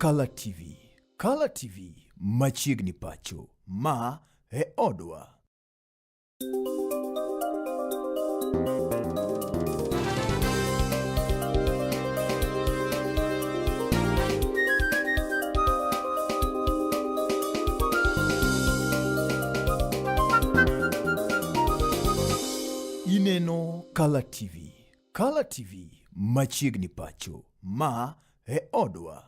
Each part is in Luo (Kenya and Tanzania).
Kala TV. Kala TV machiegni pacho. Ma e odwa. Ineno Kala TV. Kala TV machiegni pacho. Ma e odwa.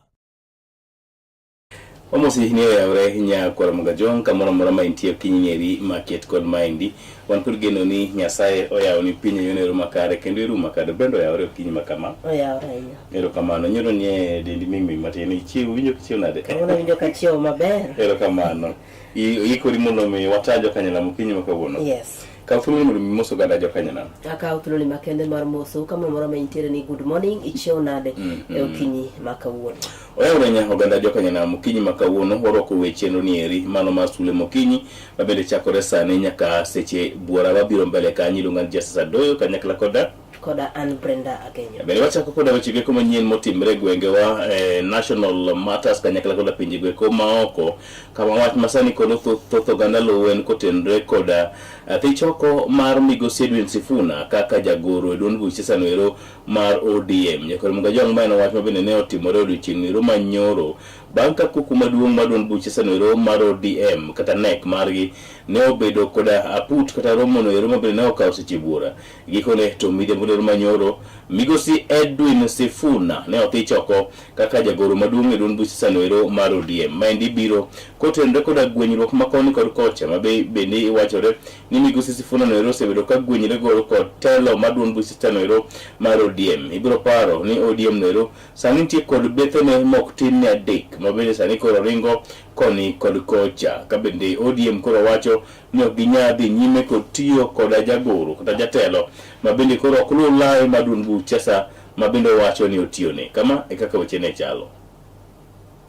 Wamosi ni oyawre nya kwara Mugajong kamoro amora ma intie okinyi nyeri maket kod maendi. Wan kod geno ni Nyasaye oyawoni piny e yono makare kendo eru makare bende oyawre okinyi ma kama. Oyawre ahinya. Erokamano. Nyoro ni e dendi ming'ming' matin. Ichiew winjo kichiew nade? Kawuono awinjo kachiewo maber. Erokamano. Ikori mondo mi wata jokanyanam okinyi ma kawuono. Yes. Kaw thuolo mondo mi mos oganda jokanyanam. Akawo thuoloni makende mar mosou kamoro amora ma intiere ni good morning, ichiew nade e okinyi ma kawuono. Oyawre nya oganda jokanyanam okinyi ma kawuono warwako weche chenro ni eri mano mar sule mokinyi ma bende chakore sani nyaka seche buora wabiro mbele kanyo iluonga ni Justice Adoyo kanyakla koda Koda an Brenda Agenyo. Bende wachako koda weche goeko manyien motimre e gwengewa eh, national matters kanyakla koda pinje goeko maoko kama wach masani kono thoth oganda luwo en kotenre koda eh, thich oko mar migosi Edwin Sifuna kaka jagoro e duond buch siasa noero mar ODM. Nyakwar Mugajwang' ma en wach ma bende ne otimore odiochieng' noero manyoro bang' ka kuku maduong' mar duond buch siasa noero mar ODM kata NEC margi ne obedo koda aput kata romo noero ma bende ne okawo seche buora. Gikone to midhiambo noero manyoro migosi Edwin Sifuna ne othich oko kaka jagoro maduong' e duond buch siasa noero mar ODM. Maendi biro kotenore koda gwenyruok ma koni kod kocha ma bende iwachore ni migosi Sifuna noero osebedo ka gwenyre godo kod telo mar duond buch siasa noero mar ODM. Ibiro paro ni ODM noero sani nitie kod bethene mok tin ne adek ma bende sani koro ringo koni kod kocha ka bende ODM koro wacho ni ok ginyal dhi nyime kod tiyo koda jagoro kata jatelo ma bende koro ok luw lawe mar duond buch siasa ma bende owacho ni otiyone. Kama e kaka weche ne chalo.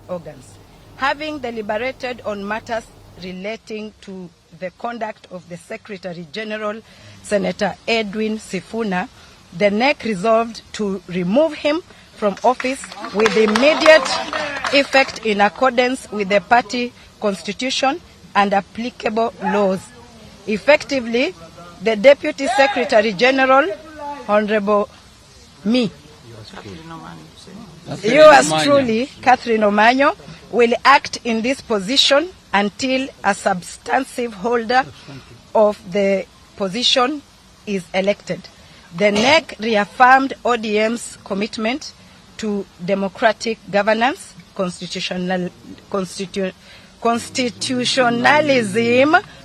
Organs. Having deliberated on matters relating to the conduct of the Secretary General, Senator Edwin Sifuna, the NEC resolved to remove him from office with immediate effect in accordance with the party constitution and applicable laws. Effectively, the Deputy Secretary General, Honorable me, yours truly, Catherine Omanyo, will act in this position until a substantive holder of the position is elected. The NEC reaffirmed ODM's commitment to democratic governance, constitutionalism,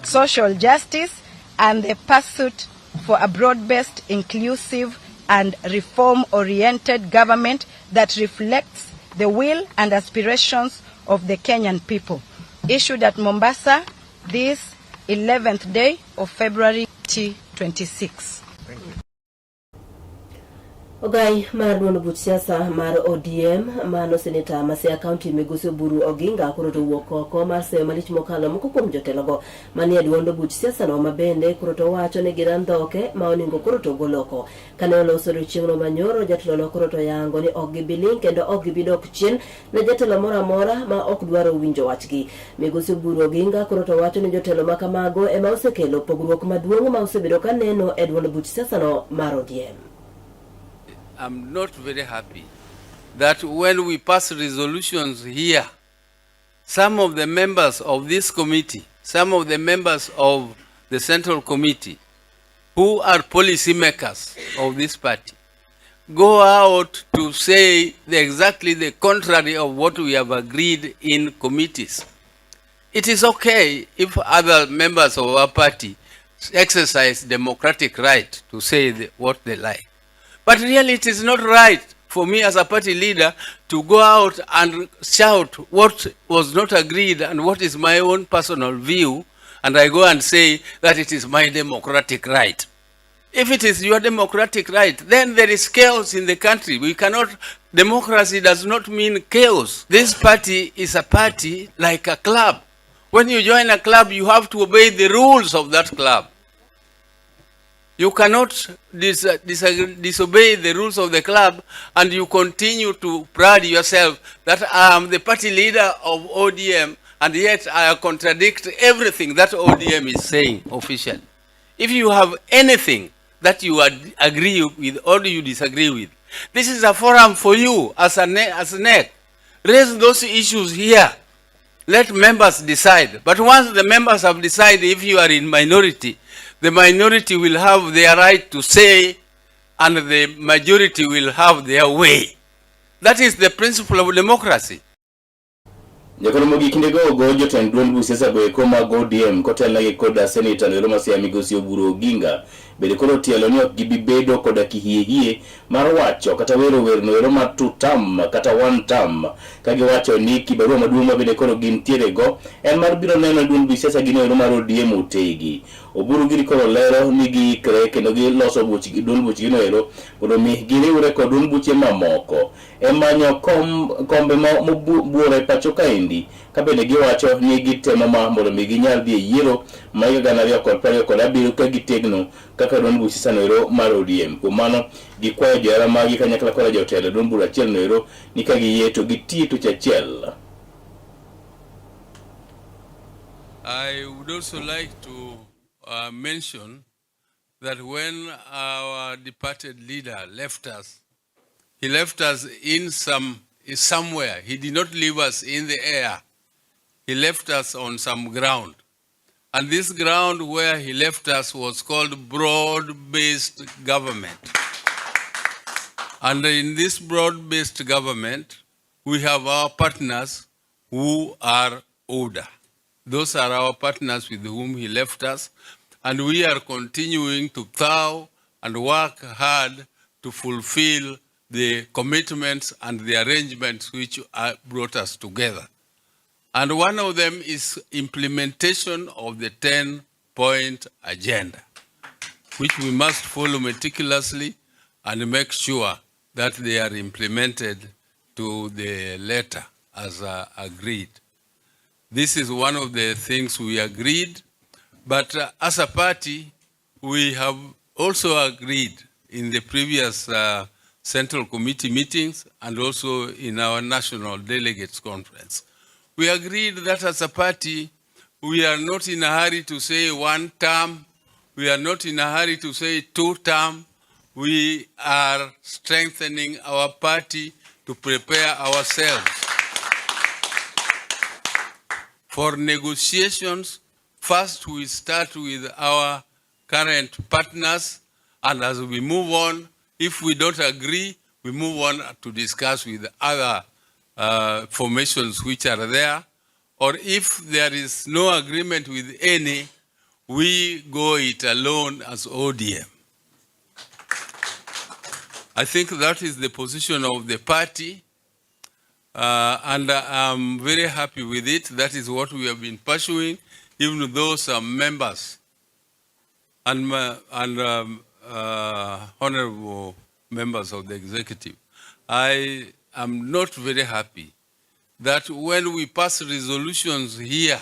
social justice, and the pursuit for a broad-based, inclusive, and reform-oriented government that reflects the will and aspirations of the Kenyan people. Issued at Mombasa this 11th day of February 2026. Ogai mar duond buch siasa mar ODM mano seneta ma Siaya County Migosi Oburu Oginga koro to owuok oko mar seyo malich mokalo moko kuom jotelogo manie duond buch siasa no ma bende koro to wacho ni gin andhoke ma oningo koro to ogol oko. Kane oloso odiochieng'no manyoro, jatelono koro to oyango ni ok gibi ling' kendo ok gibi dok chien ne jatelo moro amora ma ok dwaro winjo wachgi. Migosi Oburu Oginga koro to wacho ni jotelo ma kamago ema osekelo pogruok maduong' ma osebedo ka neno e duond buch siasa no mar ODM. I'm not very happy that when we pass resolutions here, some of the members of this committee, some of the members of the Central Committee, who are policy makers of this party, go out to say exactly the contrary of what we have agreed in committees. It is okay if other members of our party exercise democratic right to say what they like. But really it is not right for me as a party leader to go out and shout what was not agreed and what is my own personal view, and I go and say that it is my democratic right. If it is your democratic right, then there is chaos in the country. We cannot, democracy does not mean chaos. This party is a party like a club. When you join a club, you have to obey the rules of that club. You cannot disobey the rules of the club and you continue to pride yourself that I am the party leader of ODM and yet I contradict everything that ODM is saying officially. If you have anything that you agree with or you disagree with, this is a forum for you as a NEC. Raise those issues here. Let members decide. But once the members have decided, if you are in minority, the minority will have their right to say and the majority will have their way. That is the principle of democracy. Jakono mogik kindego ogo jotend duond buch siasa go eko mag ODM kotelnegi koda seneta noero ma Siaya migosi Oburu Oginga bende koro otielo ni ok gibi bedo koda kihiehie mar wacho kata wero wer noero mar two term kata one term ka giwacho ni kibarua maduong' ma bende koro gintiere go en mar biro neno duond buch siasa gino ero mar ODM otegi. Oburu giri koro lero ni giikre kendo giloso buch duond buchgi no ero mondo mi giriwre kod duond buche mamoko e manyo kom, kombe mobuoro e pacho kaendi ka bende giwacho ni gitemo ma mondo mi ginyal dhi e yiero ma higa 2027 ka gitegno kaka duond buch siasa noero mar ODM. Kuom mano gikwayo johera maggi kanyakla koda jotelo e duond bura achiel noero ni ka giyie to giti tich achiel. I would also like to mention that when our departed leader left us, he left us in somewhere. He did not leave us in the air. He left us on some ground. And this ground where he left us was called broad-based government. And in this broad-based government, we have our partners who are older. Those are our partners with whom he left us. And we are continuing to plow and work hard to fulfill the commitments and the arrangements which brought us together. And one of them is implementation of the 10-point agenda, which we must follow meticulously and make sure that they are implemented to the letter as agreed. This is one of the things we agreed, but as a party, we have also agreed in the previous Central Committee meetings and also in our National Delegates Conference. We agreed that as a party, we are not in a hurry to say one term, we are not in a hurry to say two term. We are strengthening our party to prepare ourselves for negotiations. First, we start with our current partners, and as we move on, if we don't agree, we move on to discuss with other formations which are there, or if there is no agreement with any, we go it alone as ODM. I think that is the position of the party, and I'm very happy with it. That is what we have been pursuing, even though some members and honorable members of the executive, I am not very happy that when we pass resolutions here,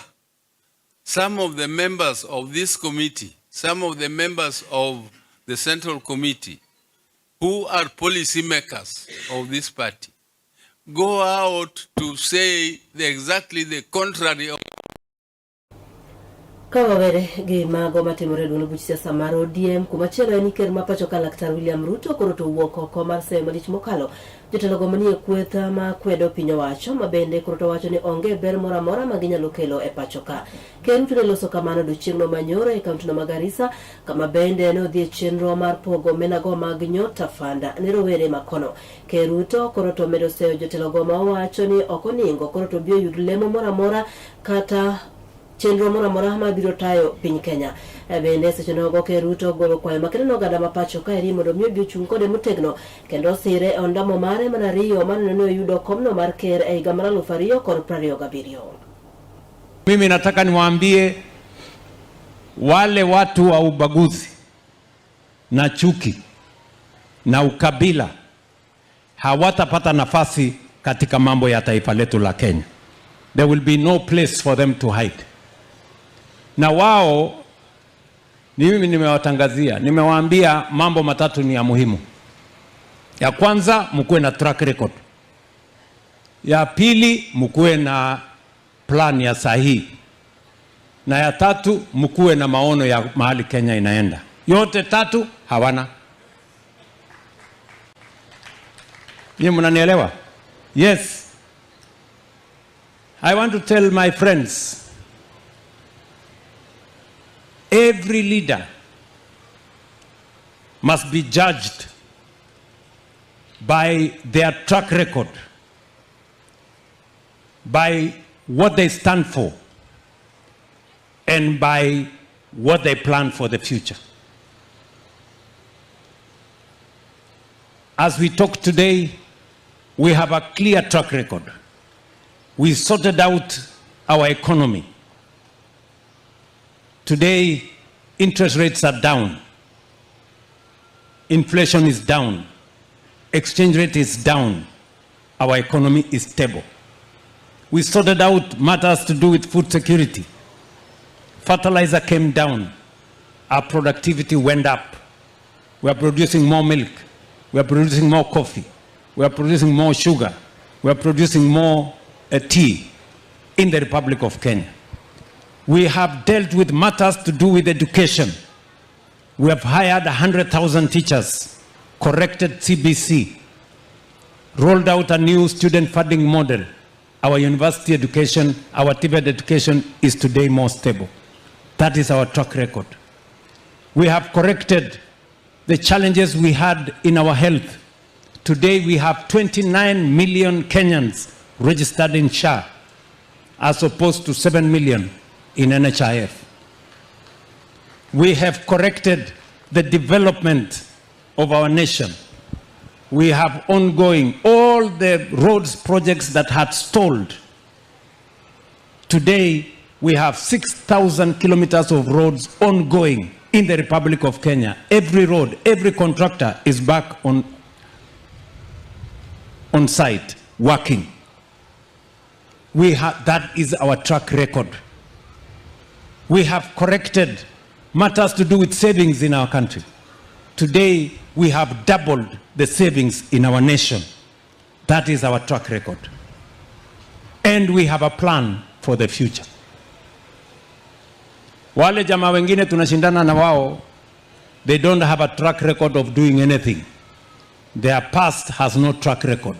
some of the members of this committee, some of the members of the Central Committee, who are policy makers of this party, go out to say exactly the contrary of Ka wawere gi mago matimore e duond buch siasa mar ODM, kumachielo en ni ker ma pacho ka Laktar William Ruto koro to owuok oko mar seyo malich mokalo jotelogo manie kweth ma kwedo piny owacho ma bende koro to wacho ni onge ber moro amora ma ginyalo kelo e pacho ka. Ker Ruto ne loso kamano odiochieng'no ma nyoro e kauntino ma Garissa kama bende ne odhi e chenro mar pogo omenago mag Nyota Fund ne rowere ma kono. Ker Ruto koro to omedo seyo jotelogo ma owacho ni ok oningo koro to obi oyud lemo moro amora kata chenro moro amora ma biro tayo piny Kenya. Bende seche nogo Ker Ruto ogolo kwayo makende ne oganda ma pacho kaeri mondo mi obi ochung' kode motegno kendo osire e ondamo mare mar ariyo mar neno ni oyudo komno mar ker e higa mar 2027. Mimi nataka niwaambie wale watu wa ubaguzi na chuki na ukabila hawatapata nafasi katika mambo ya taifa letu la Kenya. There will be no place for them to hide. Na wao Ni mimi nimewatangazia, nimewaambia mambo matatu ni ya muhimu. Ya kwanza, mkuwe na track record. Ya pili, mkuwe na plan ya sahihi, na ya tatu, mkuwe na maono ya mahali Kenya inaenda. Yote tatu hawana. Nyinyi mnanielewa? Yes. I want to tell my friends, every leader must be judged by their track record, by what they stand for, and by what they plan for the future. As we talk today, we have a clear track record. We sorted out our economy. Today, interest rates are down. Inflation is down. Exchange rate is down. Our economy is stable. We sorted out matters to do with food security. Fertilizer came down. Our productivity went up. We are producing more milk. We are producing more coffee. We are producing more sugar. We are producing more tea in the Republic of Kenya. We have dealt with matters to do with education. We have hired 100,000 teachers, corrected CBC, rolled out a new student funding model. Our university education, our TVET education is today more stable. That is our track record. We have corrected the challenges we had in our health. Today we have 29 million Kenyans registered in SHA, as opposed to 7 million in NHIF. We have corrected the development of our nation. We have ongoing all the roads projects that had stalled. Today, we have 6,000 kilometers of roads ongoing in the Republic of Kenya. Every road, every contractor is back on site working. That is our track record. We have corrected matters to do with savings in our country. Today, we have doubled the savings in our nation. That is our track record. And we have a plan for the future. Wale jamaa wengine tunashindana na wao, they don't have a track record of doing anything. Their past has no track record.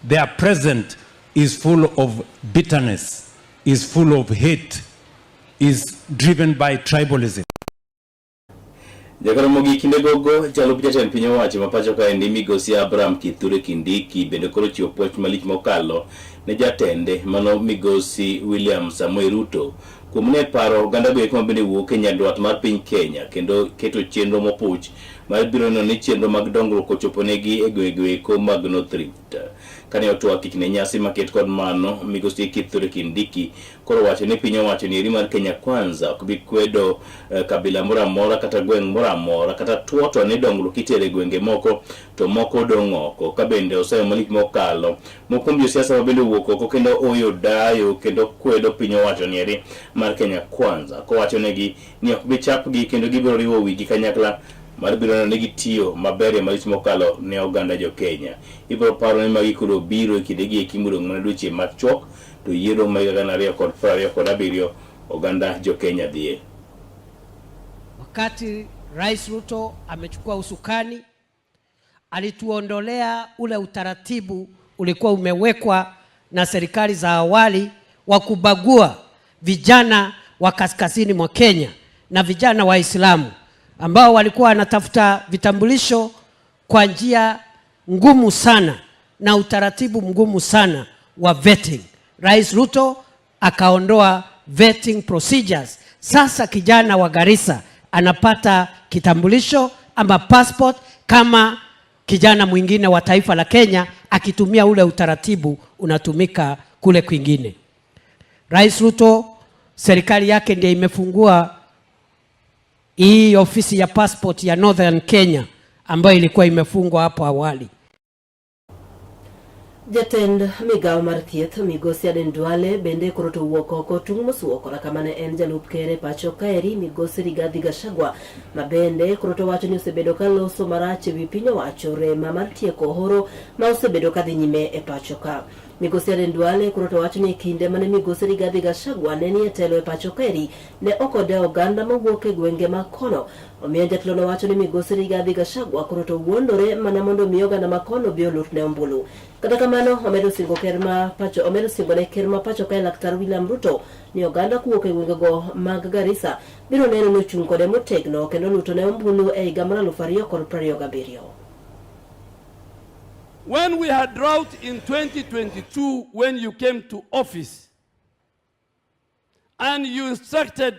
Their present is full of bitterness, is full of hate, is driven by tribalism. Jakoro mogik kinde gogo jalup jatend piny owacho ma pacho kaendi migosi Abraham Kithure Kindiki bende koro chiwo puoch malich mokalo ne jatende mano migosi William Samoei Ruto kuom ne paro oganda go eko ma bende wuok e nyandwat mar piny Kenya kendo keto chenro mopuch mar biro neno ni chenro mag dongruok ochopo negi e gwenge eko mag North Rift. Kane otwak e kinde nyasi maket kod mano, migosi Kithure Kindiki koro wacho ni piny owacho ni eri mar Kenya Kwanza ok bi kwedo kabila moro amora kata gweng' moro amora kata tuoto ni dongruok itere e gwenge moko to moko dong' oko. Ka bende oseyo malich mokalo moko kuom josiasa ma bende owuok oko kendo oyo dayo kendo kwedo piny owacho ni eri mar Kenya Kwanza kowacho negi ni ok bi chapgi kendo gibiro riwo wigi kanyakla mar biro neno ni gitiyo maber e malich mokalo ne oganda jo Kenya. Ibiro paro ni magi koro biro e kindegi eki modong' mana dweche machuok to yiero ma higa 2027 oganda jo Kenya dhiye. Wakati Rais Ruto amechukua usukani, alituondolea ule utaratibu ulikuwa umewekwa na serikali za awali wa kubagua vijana wa kaskazini mwa Kenya na vijana Waislamu ambao walikuwa wanatafuta vitambulisho kwa njia ngumu sana na utaratibu mgumu sana wa vetting. Rais Ruto akaondoa vetting procedures. Sasa kijana wa Garissa anapata kitambulisho ama passport kama kijana mwingine wa taifa la Kenya akitumia ule utaratibu unatumika kule kwingine. Rais Ruto, serikali yake ndiye imefungua hii ofisi ya passport ya Northern Kenya ambayo ilikuwa imefungwa hapo awali. Jatend migawo mar thieth migosi Aden Duale bende koro to owuok oko tung' mosuo koda kama ne en jalup ker e pacho kaeri migosi Rigathi Gachagua ma bende koro to wacho ni osebedo ka loso marach e wi piny owacho rema mar tieko horo ma osebedo ka dhi nyime e pacho ka. Migosi Aden Duale koro to wacho ni e kinde mane migosi Rigathi Gachagua ne nie telo e pacho kaeri ne ok odewo oganda mawuok e gwenge ma kono. Omiyo jatelono wacho ni migosi Rigathi Gachagua koro to wuondore mana mondo omi oganda ma kono obi olutne ombulu. Kata kamano, omedo singo ker ma pacho omedo singo ne ker ma pacho kae Laktar William Ruto ni oganda kowuok e gwengego mag Garissa biro neno ni ochung' kode motegno kendo lutone ombulu e higa mar 2027. When we had drought in 2022 when you came to office and you instructed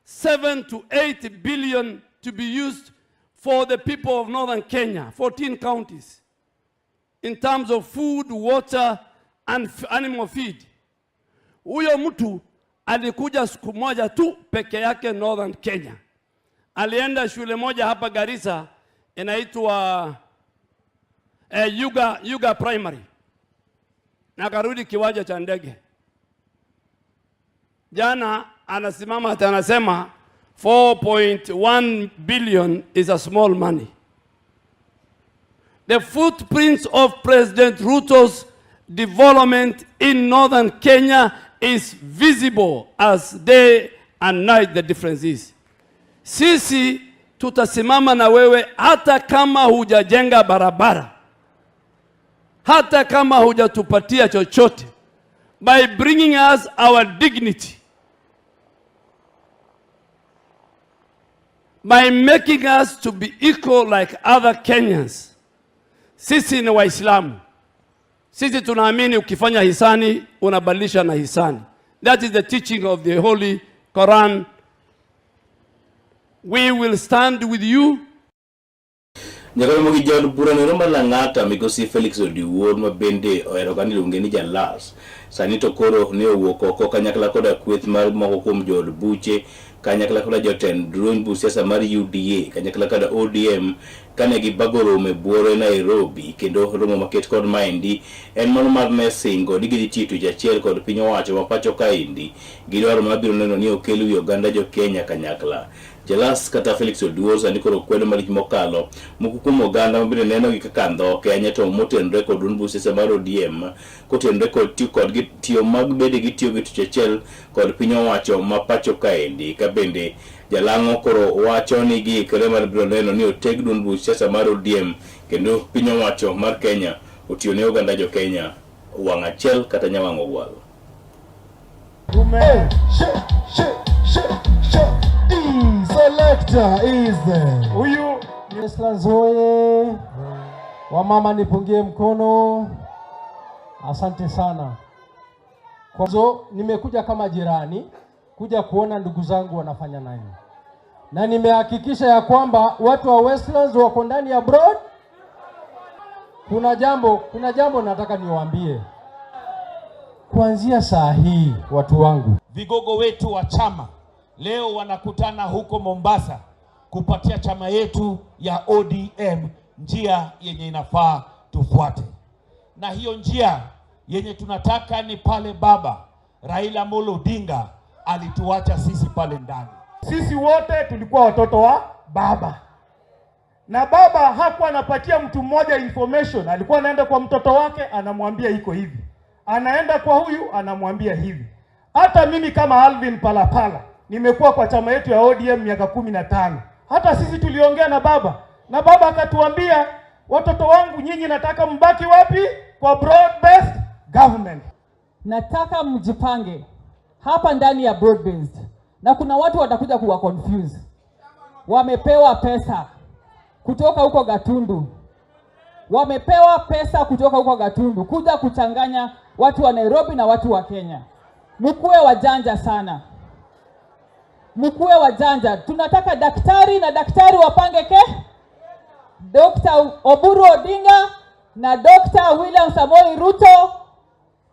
7 to 8 billion to be used for the people of northern Kenya, 14 counties, in terms of food, water and animal feed. Huyo mtu alikuja siku moja tu peke yake Northern Kenya. Alienda shule moja hapa Garissa inaitwa Yuga Primary na akarudi kiwanja cha ndege. Jana anasimama hata anasema 4.1 billion is a small money. The footprints of President Ruto's development in northern Kenya is visible as day and night the difference is. Sisi tutasimama na wewe hata kama hujajenga barabara, hata kama hujatupatia chochote, by bringing us our dignity, by making us to be equal like other Kenyans. Sisi ni Waislamu. Sisi tunaamini ukifanya hisani unabadilisha na hisani. That is the teaching of the Holy Quran. We will stand with you. Nyaka romo gi jaod bura noero mar Lang'ata migosi Felix Odiwuor ma bende ohero ka niluonge ni Jalas. Sani to koro ne owuok oko kanyakla koda kweth mar moko kuom jood buche kanyakla koda jotend duond buch siasa mar UDA kanyakla koda ODM kane gibago romo e buore Nairobi kendo romo maket kod maendi en mano mar ne singo ni gidhi tiyo tich achiel kod piny owacho ma pacho kaendi gi dwaro mabiro neno ni okel wi oganda jo Kenya kanyakla. Jalas kata Felix Oduor sani koro kwedo malich mokalo moko kuom oganda ma bende nenogi kaka andhoke anya to motenore kod duond buch siasa mar ODM kotenore kod tiyo kodgi tiyo mag bende gitiyo gi tich achiel kod piny owacho ma pacho kaendi ka bende jalang'o koro wacho ni giikore mar biro neno ni oteg duond buch siasa mar ODM kendo piny owacho mar Kenya otiyo ne oganda jo Kenya wang' achiel kata nyawang' ogwal. Selector is there. Huyu Westlands oye! Wamama nipungie mkono. Asante sana. Kwanza nimekuja kama jirani kuja kuona ndugu zangu wanafanya nani, na nimehakikisha ya kwamba watu wa Westlands wako ndani ya broad. Kuna jambo nataka niwaambie kuanzia saa hii, watu wangu, vigogo wetu wa chama leo wanakutana huko Mombasa kupatia chama yetu ya ODM njia yenye inafaa tufuate, na hiyo njia yenye tunataka ni pale baba Raila Amolo Odinga alituacha sisi pale ndani. Sisi wote tulikuwa watoto wa baba, na baba hakuwa anapatia mtu mmoja information, alikuwa anaenda kwa mtoto wake anamwambia iko hivi, anaenda kwa huyu anamwambia hivi. Hata mimi kama Alvin Palapala nimekuwa kwa chama yetu ya ODM miaka 15. Hata sisi tuliongea na baba na baba akatuambia, watoto wangu nyinyi nataka mbaki wapi? Kwa broad based government. Nataka mjipange hapa ndani ya broad based, na kuna watu watakuja kuwa confuse. Wamepewa pesa kutoka huko Gatundu, wamepewa pesa kutoka huko Gatundu kuja kuchanganya watu wa Nairobi na watu wa Kenya. Mkuwe wajanja sana, mkuwe wajanja. Tunataka daktari na daktari wapange ke Dr. Oburu Odinga na Dr. William Samoei Ruto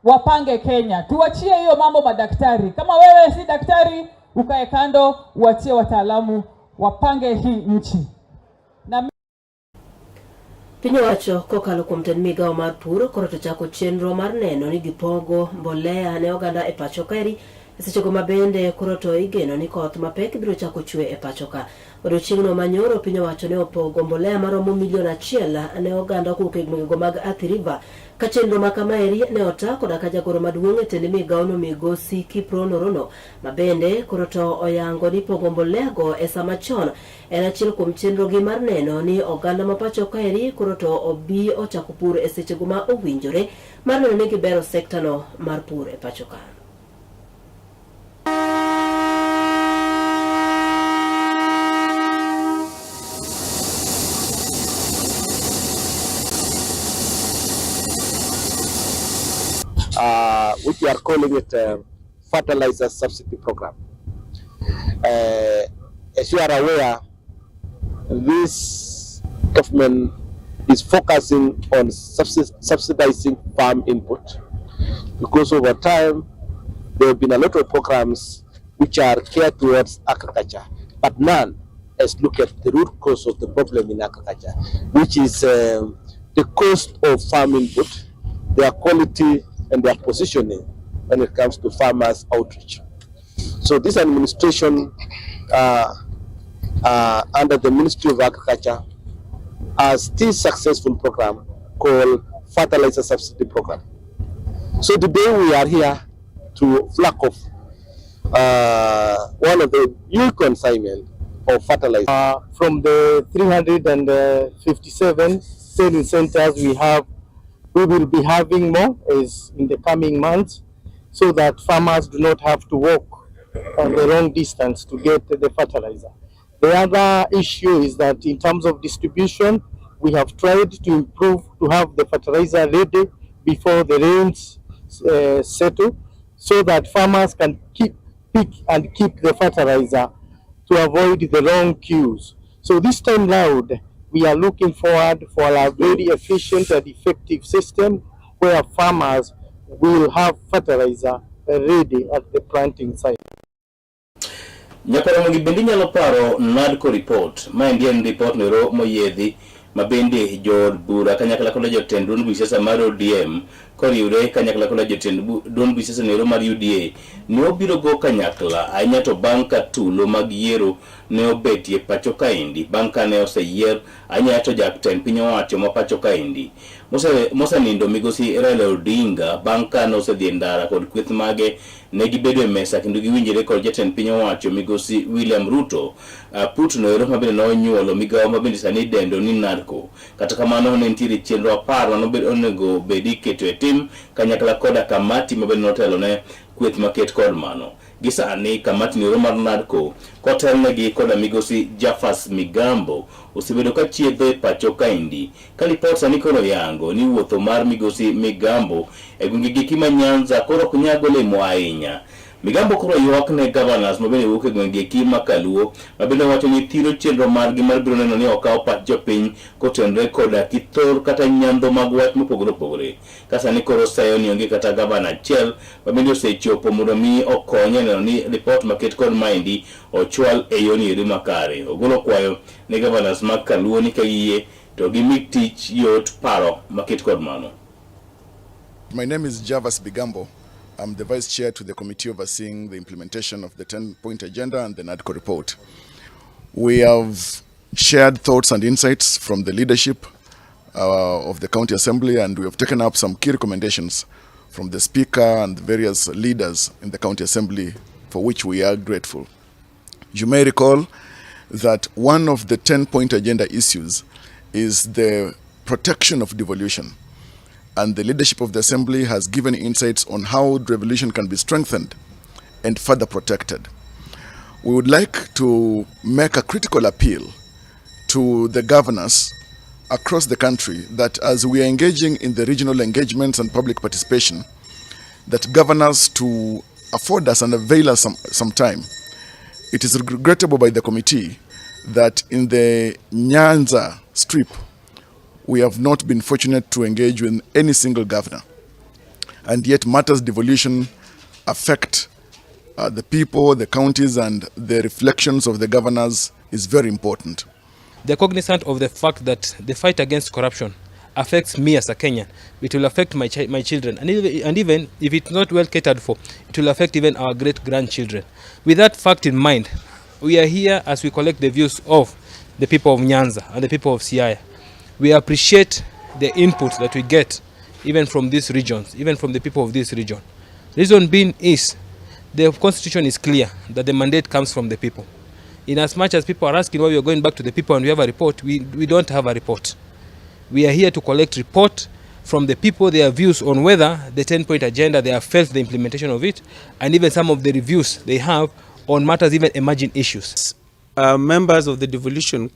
wapange Kenya. Tuachie hiyo mambo madaktari. Kama wewe si daktari, ukae kando, uachie wataalamu wapange hii nchi. Na Piny owacho kokalo kuom tend migawo mar pur koro to chako chenro mar neno ni gipogo mbolea ne oganda e pacho kaeri e sechego ma bende koro to igeno ni koth mapek biro chako chwe e pacho ka. Odiochieng'no ma nyoro piny owacho ne opogo mbolea maromo milion achiel ne oganda kowuok e gwengego mag Athi River ka chenro ma kamaeri ne ota koda ka jagoro maduong' e tend migawono migosi Kiprono Rono ma bende koro to oyango ni pogo mbolea go e sama chon En achiel kuom chenrogi mar neno ni oganda ma pacho kaeri koro to obi ochako pur e sechego ma owinjore mar neno ni gibero sektano mar pur e pacho ka. Which we are calling it fertilizer subsidy program. As you are aware, this government is focusing on subsidizing farm input because over time there have been a lot of programs which are geared towards agriculture, but none has looked at the root cause of the problem in agriculture, which is the cost of farm input, their quality and their positioning when it comes to farmers outreach. So this administration under the Ministry of Agriculture has this successful program called Fertilizer Subsidy Program. So today we are here to flag off one of the new consignment of fertilizer. From the 357 selling centers we have, we will be having more as in the coming months, so that farmers do not have to walk on the long distance to get the fertilizer. The other issue is that in terms of distribution, we have tried to improve to have the fertilizer ready before the rains settle, so that farmers can pick and keep the fertilizer to avoid the long queues. So this time round, we are looking forward for a very efficient and effective system where farmers will have fertilizer ready at the planting site. Nyakoromogi bende inyalo paro NADCO report. Maendi en report nero moyiedhi ma bende jood bura kanyakla koda jotend duond buch siasa mar ODM koriwre kanyakla koda jotend duond buch siasa nero mar UDA ne obiro go kanyakla ahinya to bang' ka tulo mag yiero ne obetie pacho kaendi bang' ka ne oseyier ahinya to jatend piny owacho ma pacho kaendi mosenindo migosi Raila Odinga bang' ka ne osedhi e ndara kod kweth mage ne gibedo e mesa kendo giwinjore kod jatend piny owacho migosi William Ruto. Putno ero ma bende nonyuolo migawo ma bende sani idendo ni NADCO. Kata kamano ne nitiere chenro 10 mane onego bed iketo e tim kanyakla koda kamati ma bende notelo ne kweth maket kod mano. Gi sani kamati nero mar NADCO kotelnegi koda migosi Jafas Migambo osebedo ka chiedho e pacho kaendi. Ka lipot sani koro yango ni wuotho mar migosi Migambo e gwenge giki ma Nyanza koro ok nyag olemo ahinya. Migambo koro ywak ne governors ma bende wuok e gwenge giki ma Kaluo ma bende wacho ni thiro chenro margi mar biro neno ni okaw pach jopiny kotenore koda kithor kata nyandho mag wach mopogore opogore. Ka sani koro seyo ni onge kata gavana achiel ma bende osechopo mondo mi okony e neno ni ripot maket kod maendi ochwal e yorni eri makare. Ogolo kwayo ne governors mag Kaluo ni ka giyie to gimi tich yot paro maket kod mano. My name is Javas Bigambo. I'm the vice chair to the committee overseeing the implementation of the 10-point agenda and the NADCO report. We have shared thoughts and insights from the leadership of the county assembly, and we have taken up some key recommendations from the speaker and the various leaders in the county assembly, for which we are grateful. You may recall that one of the 10-point agenda issues is the protection of devolution, and the leadership of the assembly has given insights on how devolution can be strengthened and further protected. We would like to make a critical appeal to the governors across the country that as we are engaging in the regional engagements and public participation, that governors to afford us and avail us some time. It is regrettable by the committee that in the Nyanza strip, we have not been fortunate to engage with any single governor. And yet matters devolution affect the people, the counties, and the reflections of the governors is very important. They are cognizant of the fact that the fight against corruption affects me as a Kenyan. It will affect my children. And even if it's not well catered for, it will affect even our great grandchildren. With that fact in mind, we are here as we collect the views of the people of Nyanza and the people of Siaya. We appreciate the input that we get even from these regions, even from the people of this region. Reason being is the constitution is clear that the mandate comes from the people. In as much as people are asking why we are going back to the people and we have a report, we don't have a report. We are here to collect report from the people, their views on whether the 10-point agenda, they have felt the implementation of it, and even some of the reviews they have on matters, even emerging issues. Members of the devolution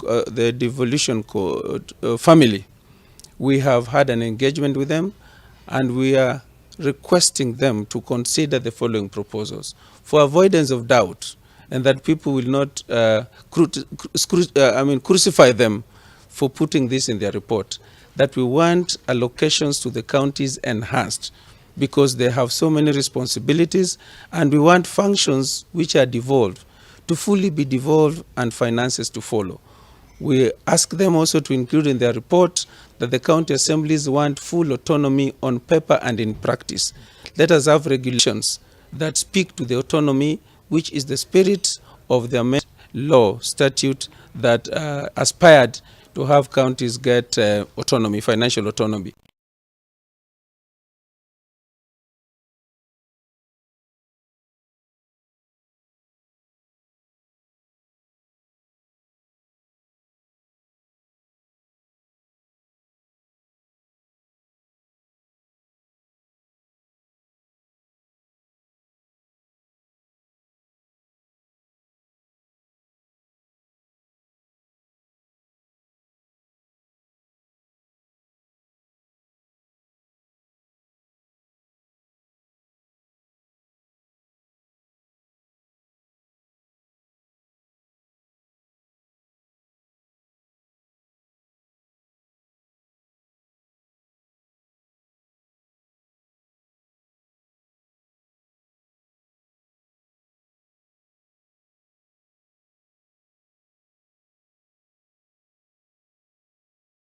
code, family, we have had an engagement with them, and we are requesting them to consider the following proposals for avoidance of doubt, and that people will not I mean, crucify them for putting this in their report. That we want allocations to the counties enhanced because they have so many responsibilities, and we want functions which are devolved to fully be devolved and finances to follow. We ask them also to include in their report that the county assemblies want full autonomy on paper and in practice. Let us have regulations that speak to the autonomy, which is the spirit of the amendment law statute that aspired to have counties get autonomy, financial autonomy.